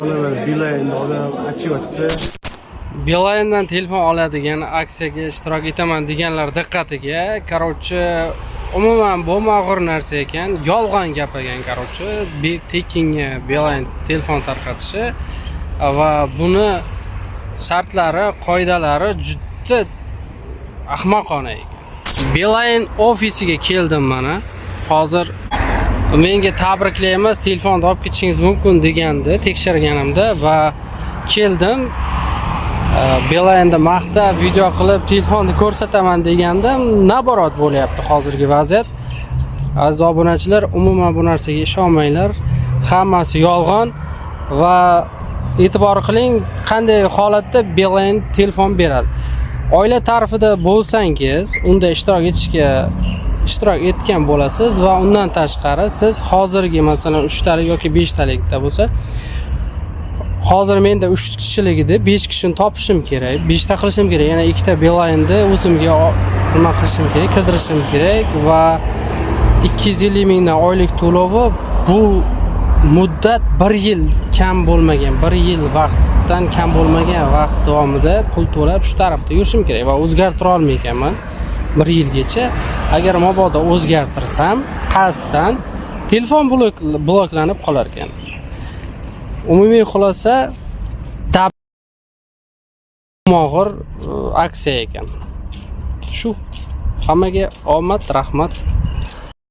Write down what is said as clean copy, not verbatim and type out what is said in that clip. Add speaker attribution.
Speaker 1: Mana Beeline odam achyapti.
Speaker 2: Beeline'dan telefon oladigan aksiyaga ishtirok etaman deganlar diqqatiga. Короче, umuman bo'lmag'ur narsa ekan, yolg'on gap ekan, короче, tekinga Beeline telefon tarqatishi va buni shartlari, qoidalari juda ahmoqona ekan. Beeline ofisiga keldim mana. Hozir menga tabriklaymiz, telefonni olib ketishingiz mumkin degandi tekshirganimda va keldim. Beeline'da maqtab video qilib telefonni ko'rsataman deganda, наоборот bo'lyapti hozirgi vaziyat. Aziz obunachilar, umuman bu narsaga ishonmanglar. Hammasi yolg'on va e'tibor qiling, qanday holatda Beeline telefon beradi. Oila tarifida bo'lsangiz, unda ishtirok etishga ishtirok etgan bo'lasiz va undan tashqari siz hozirgi, masalan, 3 talik yoki 5 talikda bo'lsa, hozir menda 3 kishilik edi, 5 kishini topishim kerak, 5 ta qilishim kerak, yana ikkita Beeline'ni o'zimga nima qilishim kerak, kirdirishim kerak va 250 mingdan oylik to'lovi, bu muddat bir yil kam bo'lmagan, bir yil vaqtdan kam bo'lmagan vaqt davomida pul to'lab shu tarafda yurishim kerak va o'zgartira olmaykanman bir yilgacha. Agar mabodo o'zgartirsam qasddan, telefon bloklanib qolar ekan. Umumiy xulosa, og'ir aksiya ekan shu. Hammaga omad, rahmat.